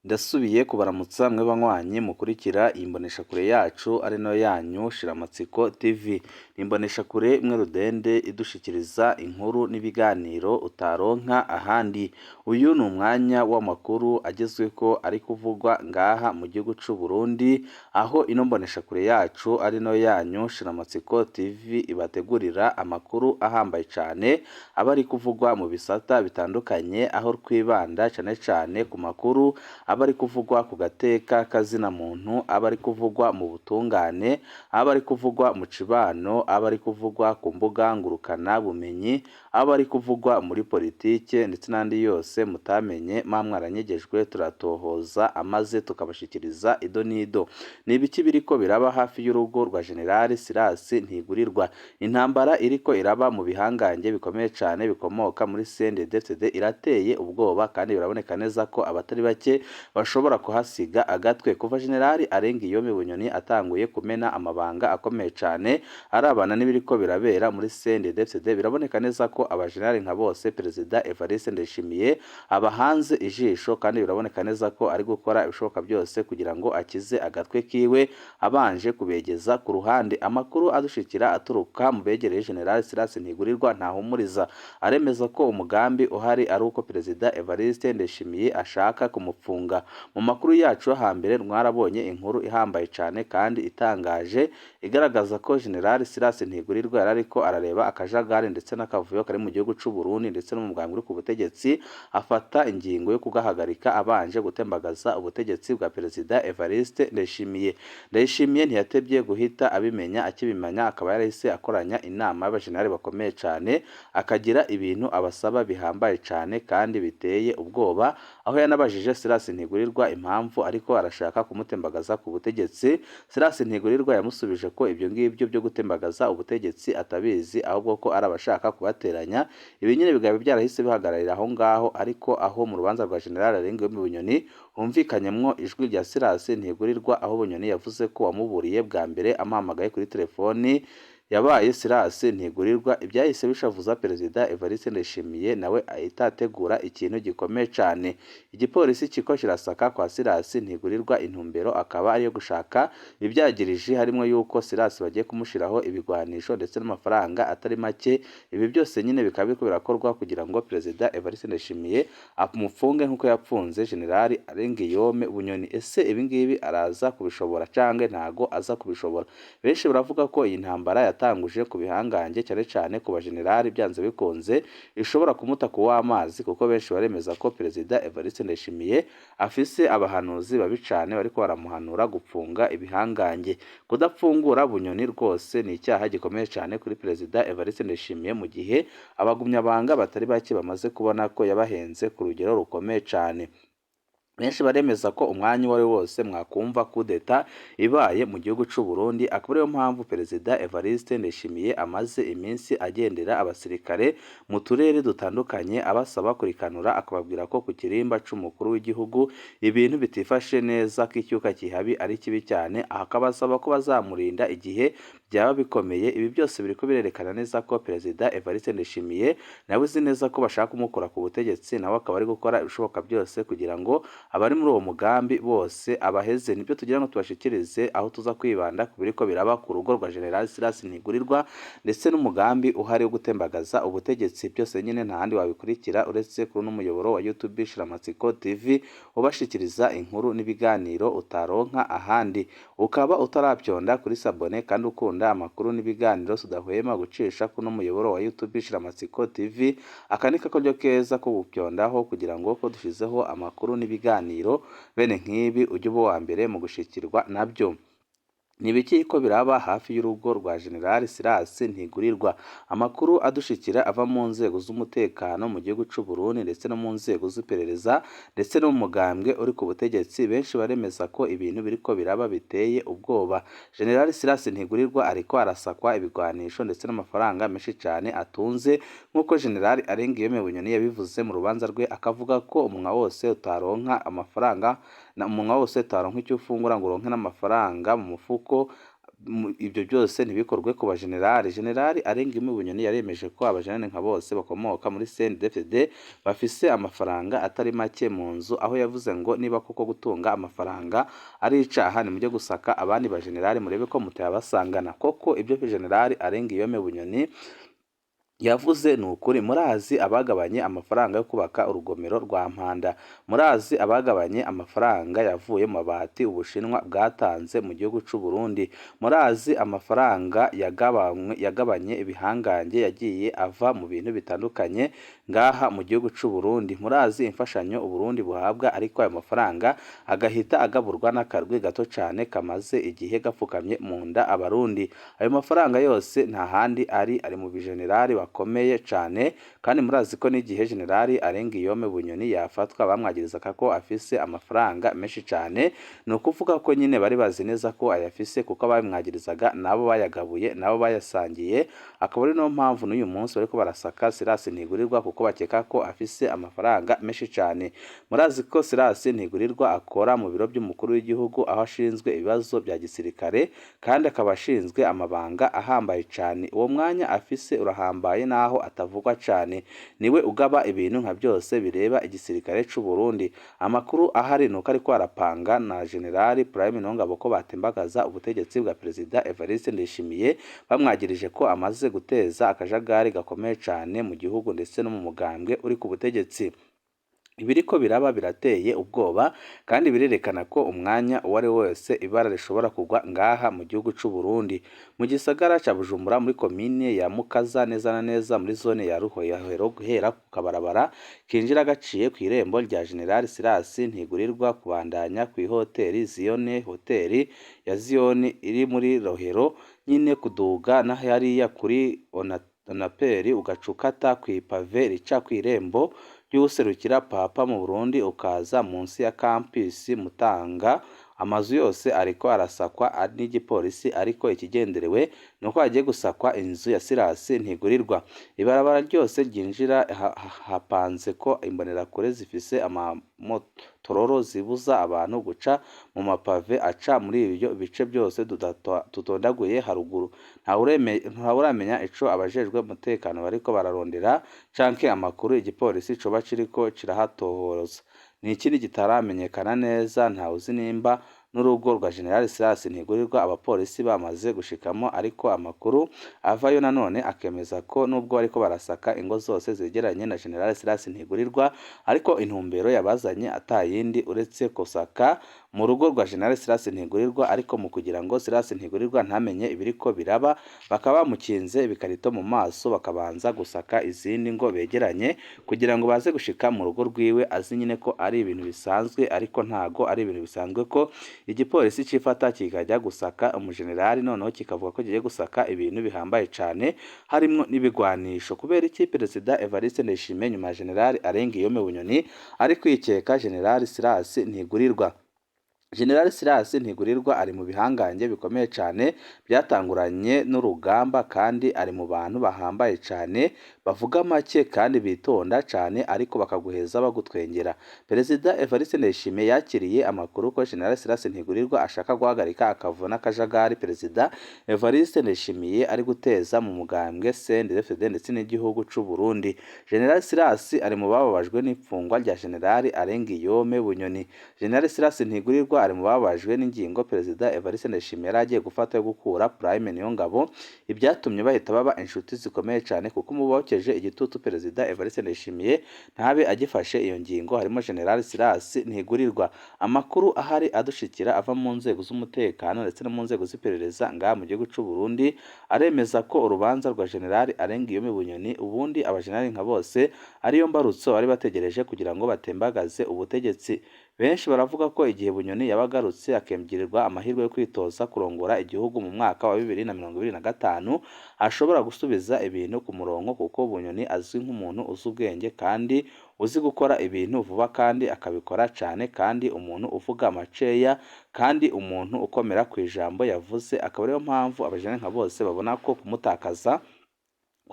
Ndasubiye kubaramutsa mwe banywanyi mukurikira iyi mboneshakure yacu ari nayo yanyu Shiramatsiko TV. Ni imboneshakure imwe rudende idushikiriza inkuru n'ibiganiro utaronka ahandi. Uyu ni umwanya w'amakuru agezweko ari kuvugwa ngaha mu gihugu c'u Burundi, aho ino mboneshakure yacu ari nayo yanyu Shiramatsiko TV ibategurira amakuru ahambaye cane, aba ari kuvugwa mu bisata bitandukanye, aho twibanda cane cane ku makuru aba ari kuvugwa ku gateka kazina muntu, aba ari kuvugwa mu butungane, aba ari kuvugwa mu cibano, aba ari kuvugwa ku mbuga ngurukana bumenyi, aba ari kuvugwa muri politike ndetse n'andi yose mutamenye mwa mwaranyegejwe, turatohoza amaze tukabashikiriza ido n'ido. Ni ibiki biriko biraba hafi y'urugo rwa General Silas Ntigurirwa? Intambara iriko iraba mu bihangange bikomeye cane bikomoka muri CNDD-FDD irateye ubwoba kandi biraboneka neza ko abatari bake bashobora kuhasiga agatwe. Kuva General Arengiyome Bunyoni atanguye kumena amabanga akomeye cane arabana n'ibiriko birabera muri CNDD-FDD, biraboneka neza ko abajenerali nka bose Perezida Evariste Ndayishimiye abahanze ijisho, kandi biraboneka neza ko ari gukora ibishoboka byose kugira ngo akize agatwe kiwe abanje kubegeza ku ruhande. Amakuru adushikira aturuka mu begereye General Silas Ntigurirwa ntahumuriza, aremeza ko umugambi uhari ari uko Perezida Evariste Ndayishimiye ashaka kumupfunga. Mu makuru yacu yo hambere mwarabonye inkuru ihambaye cane kandi itangaje igaragaza ko General Silas Ntigurirwa yari ariko arareba akajagari ndetse n'akavuyo kari mu gihugu c'u Burundi ndetse no mu mugambwe uri ku butegetsi, afata ingingo yo kugahagarika abanje gutembagaza ubutegetsi bwa Perezida Evariste Ndayishimiye. Ndayishimiye ntiyatevye guhita abimenya, akibimenya akaba yarahise akoranya inama y'abajenerali bakomeye cane, akagira ibintu abasaba bihambaye cane kandi biteye ubwoba, aho yanabajije Silas Ntigurirwa impamvu ariko arashaka kumutembagaza ku butegetsi. Silas Ntigurirwa yamusubije ko ibyo ngibyo byo gutembagaza ubutegetsi atabizi, ahubwo ko ari abashaka kubateranya. Ibi nyine bikaba byarahise bihagararira aho ngaho, ariko aho mu rubanza rwa General Arengiyome Bunyoni humvikanyemwo ijwi rya Silas Ntigurirwa, aho Bunyoni yavuze ko wamuburiye bwa mbere amuhamagaye kuri telefoni yabaye Silas Ntigurirwa. Ibyahise bishavuza Perezida Evariste Ndayishimiye, nawe ahita ategura ikintu gikomeye cane. Igipolisi kiriko kirasaka kwa Silas Ntigurirwa, intumbero akaba ariyo gushaka ivyagiriji harimwo yuko Silas bagiye kumushiraho ibigwanisho ndetse n'amafaranga atari make. Ibi byose nyine bikaba biriko birakorwa kugira ngo Perezida Evariste Ndayishimiye amupfunge nk'uko yapfunze General Arengiyome Bunyoni. Ese ibi ngibi araza kubishobora canke ntago aza kubishobora? Benshi baravuga ko iyi ntambara yatanguje ku bihangange cyane cyane ku bajenerali byanze bikunze ishobora kumuta ku w'amazi, kuko benshi baremeza ko Perezida Evariste Ndayishimiye afise abahanuzi babi cane bariko baramuhanura gupfunga ibihangange. Kudapfungura Bunyoni rwose ni icyaha gikomeye cane kuri Perezida Evariste Ndayishimiye, mu gihe abagumyabanga batari bake bamaze kubona ko yabahenze ku rugero rukomeye cane. Benshi baremeza ko umwanya uwo ari wo wose mwakumva kudeta ibaye mu gihugu c'u Burundi, akaba ariyo mpamvu Perezida Evariste Ndayishimiye amaze iminsi agendera abasirikare mu turere dutandukanye abasaba kurikanura, akababwira ko ku kirimba c'umukuru w'igihugu ibintu bitifashe neza, ko icyuka kihabi ari kibi cyane, akabasaba ko bazamurinda igihe byaba bikomeye. Ibi byose biriko birerekana neza ko Perezida Evariste Ndayishimiye nawe uzi neza ko bashaka kumukura ku butegetsi, nawe akaba ari gukora ibishoboka byose kugira ngo abari muri uwo mugambi bose abaheze. Nibyo tugira ngo tubashikirize, aho tuza kwibanda ku biriko biraba ku rugo rwa General Silas Ntigurirwa ndetse n'umugambi uhari wo gutembagaza ubutegetsi. Byose nyine nta handi wabikurikira uretse kuri uno muyoboro wa YouTube Shiramatsiko TV ubashikiriza inkuru n'ibiganiro utaronka ahandi. Ukaba utarabyonda kuri sabone kandi ukunda amakuru n'ibiganiro tudahwema gucisha kuri uno muyoboro wa YouTube Shiramatsiko TV, aka ni kakoryo keza ko gupyondaho kugira ngo ko dushizeho amakuru n'ibiganiro bene nk'ibi ujye uba uwa mbere mu gushikirwa nabyo. Ni ibiki ko biraba hafi y'urugo rwa General Silas Ntigurirwa? Amakuru adushikira ava mu nzego z'umutekano mu gihugu c'u Burundi ndetse no mu nzego z'iperereza ndetse no mu mugambwe uri ku butegetsi, benshi baremeza ko ibintu biriko biraba biteye ubwoba. General Silas Ntigurirwa ariko arasakwa ibigwanisho ndetse n'amafaranga menshi cane atunze, nk'uko General Arengiyome Bunyoni yabivuze mu rubanza rwe, akavuga ko umunwa wose utaronka amafaranga, umunwa wose utaronka icyo ufungura ngo uronke n'amafaranga mu mufuko. Ibyo byose ntibikorwe ku bajenerali. Generali Alain Bunyoni yaremeje ko abajenerali nka bose bakomoka muri CNDD-FDD bafise amafaranga atari make mu nzu, aho yavuze ngo niba koko gutunga amafaranga ari icaha, nimujye gusaka abandi bajenerali murebe ko mutayabasangana. Koko ibyo Generali Alain Guillaume Bunyoni yavuze ni ukuri. Murazi abagabanye amafaranga yo kubaka urugomero rwa Mpanda, murazi abagabanye amafaranga yavuye mu mabati Ubushinwa bwatanze mu gihugu c'u Burundi, murazi amafaranga yagabanye ibihangange yagiye ava mu bintu bitandukanye ngaha mu gihugu c'u Burundi, murazi imfashanyo Uburundi buhabwa, ariko ayo mafaranga agahita agaburwa n'akarwi gato cane kamaze igihe gapfukamye mu nda Abarundi. Ayo mafaranga yose nta handi ari mu bijenerali bakomeye cane. Kandi murazi ko n'igihe Generali Alain Guillaume Bunyoni yafatwa bamwagirizaga ko afise amafaranga menshi cane. Ni ukuvuga ko nyine bari bazi neza ko ayafise, kuko ababimwagirizaga nabo bayagabuye, nabo bayasangiye. Akaba ari niyo mpamvu n'uyu munsi bariko barasaka Silas Ntigurirwa, kuko bakeka ko afise amafaranga menshi cane. Murazi ko Silas Ntigurirwa akora mu biro by'umukuru w'igihugu, aho ashinzwe ibibazo bya gisirikare, kandi akaba ashinzwe amabanga ahambaye cane. Uwo mwanya afise urahambaye naho atavugwa cane, niwe ugaba ibintu nka byose bireba igisirikare c'u Burundi. Amakuru ahari nuko ariko arapanga na Generali Prime Niyongabo ko batembagaza ubutegetsi bwa Perezida Evariste Ndayishimiye, bamwagirije ko amaze guteza akajagari gakomeye cane mu gihugu ndetse no mu mugambwe uri ku butegetsi. Ibiriko biraba birateye ubwoba, kandi birerekana ko umwanya uwo ari wese ibara rishobora kugwa ngaha mu gihugu c'u Burundi. Mu gisagara ca Bujumbura, muri komine ya Mukaza, neza na neza muri zone ya Ruhoyahero, guhera ku kabarabara kinjira gaciye kw'irembo rya General Silas Ntigurirwa, kubandanya kw'ihoteli Ziyone, hoteli ya Ziyoni iri muri Rohero nyine, kuduga na hariya kuri Onaperi, ugaca ukata kw'ipave rica kw'irembo ry'uwuserukira Papa mu Burundi, ukaza munsi ya campus Mutanga. Amazu yose ariko arasakwa n'igipolisi, ariko ikigenderewe nuko hagiye gusakwa inzu ya Silas Ntigurirwa. Ibarabara ryose ryinjira hapanze ko imbonerakure zifise amamotororo zibuza abantu guca mu mapave aca muri ibyo bice byose tutondaguye haruguru. Ntawuramenya ico abajejwe umutekano bariko bararondera, canke amakuru igipolisi coba kiriko kirahatohoza. Ni ikindi kitaramenyekana neza, ntawuzi nimba n'urugo rwa General Silas Ntigurirwa abapolisi bamaze gushikamo, ariko amakuru avayo nanone akemeza ko nubwo bariko barasaka ingo zose zegeranye na General Silas Ntigurirwa, ariko intumbero yabazanye atayindi uretse gusaka mu rugo rwa General Silas Ntigurirwa. Ariko mu kugira ngo Silas Ntigurirwa ntamenye ibiriko biraba, bakaba bamukinze ibikarito mu maso, bakabanza gusaka izindi ngo begeranye kugira ngo baze gushika mu rugo rwiwe azi nyine ko ari ibintu bisanzwe. Ariko ntago ari ibintu bisanzwe ko igipolisi cifata kikajya gusaka umujenerali, noneho kikavuga ko kigiye gusaka ibintu bihambaye cane harimwo n'ibigwanisho. Kubera iki Perezida Evariste Ndayishimiye nyuma ya Generali Alain Guillaume Bunyoni ari kwikeka Generali Silas Ntigurirwa? General Silas Ntigurirwa ari mu bihangange bikomeye cane byatanguranye n'urugamba, kandi ari mu bantu bahambaye cane, bavuga make kandi bitonda cane, ariko bakaguheza bagutwengera. Perezida Evariste Ndayishimiye yakiriye amakuru ko General Silas Ntigurirwa ashaka guhagarika akavuyo n'akajagari Perezida Evariste Ndayishimiye ari guteza mu mugambwe CNDD-FDD ndetse n'igihugu c'u Burundi. General Silas ari mu bababajwe n'imfungwa rya General Alain Guillaume Bunyoni. General Silas Ntigurirwa ari mu bababajwe n'ingingo Perezida Evariste Ndayishimiye yari agiye gufata yo gukura Prime Niyongabo, ibyatumye bahita baba inshuti zikomeye cyane, kuko mu bokeje igitutu Perezida Evariste Ndayishimiye ntabe agifashe iyo ngingo harimo General Silas Ntigurirwa. Amakuru ahari adushikira ava mu nzego z'umutekano ndetse no mu nzego z'iperereza ngaha mu gihugu c'u Burundi aremeza ko urubanza rwa General Alain Guillaume Bunyoni, ubundi abajenerali nka bose ariyo mbarutso bari bategereje kugira ngo batembagaze ubutegetsi. Benshi baravuga ko igihe Bunyoni yaba agarutse akemererwa amahirwe yo kwitoza kurongora igihugu mu mwaka wa 2025, ashobora gusubiza ibintu ku murongo, kuko Bunyoni azwi nk'umuntu uzi ubwenge kandi uzi gukora ibintu vuba kandi akabikora cyane, kandi umuntu uvuga maceya, kandi umuntu ukomera ku ijambo yavuze. Akaba ariyo mpamvu abajenerali nka bose babona ko kumutakaza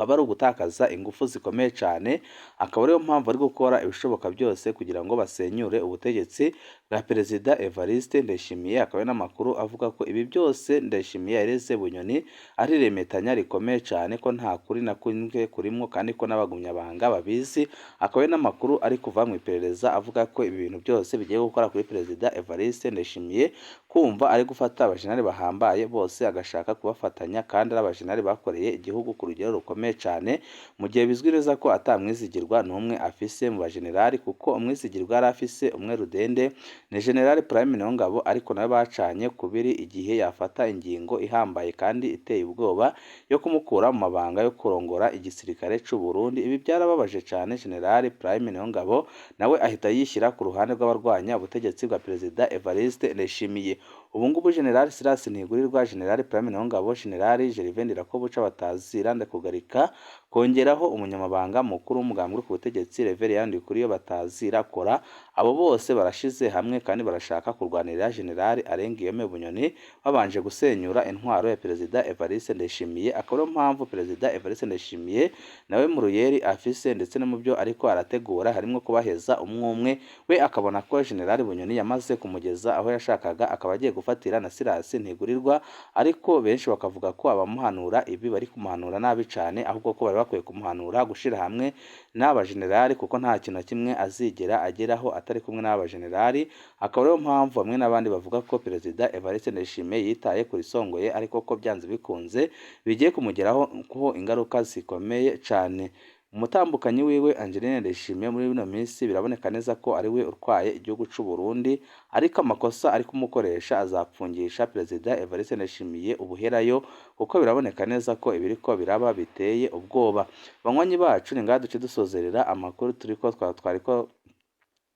Kwaba ari ugutakaza ingufu zikomeye cyane, akaba ariyo mpamvu bari gukora ibishoboka byose kugira ngo basenyure ubutegetsi bwa Perezida Evariste Ndayishimiye. Akaba ari n'amakuru avuga ko ibi byose Ndayishimiye yareze Bunyoni ari iremetanya rikomeye cyane, ko nta kuri na kumwe kurimwo kandi ko n'abagumyabanga babizi. Akaba ari n'amakuru ari kuva mu iperereza avuga ko ibi bintu byose bigiye gukora kuri Perezida Evariste Ndayishimiye, kumva ari gufata abajenerali bahambaye bose agashaka kubafatanya kandi ari abajenerali bakoreye igihugu ku rugero rukomeye cyane, mu gihe bizwi neza ko atamwizigirwa n'umwe afise mu bajenerali, kuko umwizigirwa yari afise umwe rudende ni General Prime Niyongabo, ariko nawe bacanye kubiri igihe yafata ingingo ihambaye kandi iteye ubwoba yo kumukura mu mabanga yo kurongora igisirikare cy'u Burundi. Ibi byarababaje cyane General Prime Niyongabo, nawe ahita yishyira ku ruhande rw'abarwanya ubutegetsi bwa Perezida Evariste Ndayishimiye. Ubu ngubu General Silas Ntigurirwa, General Prime Niyongabo, General Gervais Ndirakobuca batazira Ndakugarika, kongeraho umunyamabanga mukuru w'umugambi uri ku butegetsi Reverien Ndikuriyo batazira Kora, abo bose barashize hamwe kandi barashaka kurwanirira General Alain-Guillaume Bunyoni babanje gusenyura intwaro ya Perezida Evariste Ndayishimiye. Akaba ariyo mpamvu Perezida Evariste Ndayishimiye nawe mu ruyeri afise ndetse no mu byo ariko arategura harimo kubaheza umwe umwe, we akabona ko General Bunyoni yamaze kumugeza aho yashakaga, akaba agiye gufatira na Silas Ntigurirwa, ariko benshi bakavuga ko abamuhanura ibi bari kumuhanura nabi cyane, ahubwo ko bari bakwiye kumuhanura gushyira hamwe n'aba generali, kuko nta kintu na kimwe azigera ageraho atari kumwe n'aba generali. Akaba ariyo mpamvu bamwe n'abandi bavuga ko Perezida Evariste Ndayishimiye yitaye ku risongoye, ariko ko byanze bikunze bigiye kumugeraho ko ingaruka zikomeye cyane. Umutambukanyi wiwe Angeline Ndayishimiye muri bino minsi biraboneka neza ko ari we utwaye igihugu cy'u Burundi, ariko amakosa ari kumukoresha azapfungisha Perezida Evariste Ndayishimiye ubuherayo, kuko biraboneka neza ko ibiriko biraba biteye ubwoba. Banywanyi bacu, ni ngaha duce dusozerera amakuru turiko twariko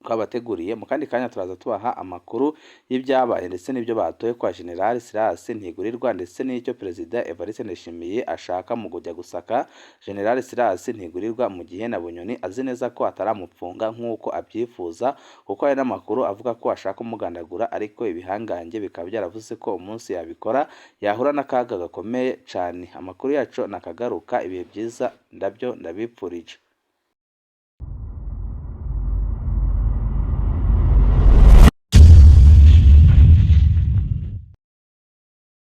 twabateguriye. Mu kandi kanya turaza tubaha amakuru y'ibyabaye ndetse n'ibyo batoye kwa General Silas Ntigurirwa, ndetse n'icyo Perezida Evariste Ndayishimiye ashaka mu kujya gusaka General Silas Ntigurirwa, mu gihe na Bunyoni azi neza ko ataramupfunga nk'uko abyifuza, kuko hari n'amakuru avuga ko ashaka kumugandagura, ariko ibihangange bikaba byaravuze ko umunsi yabikora yahura n'akaga gakomeye cyane. Amakuru yacu nakagaruka. Ibihe byiza ndabyo ndabipfurije.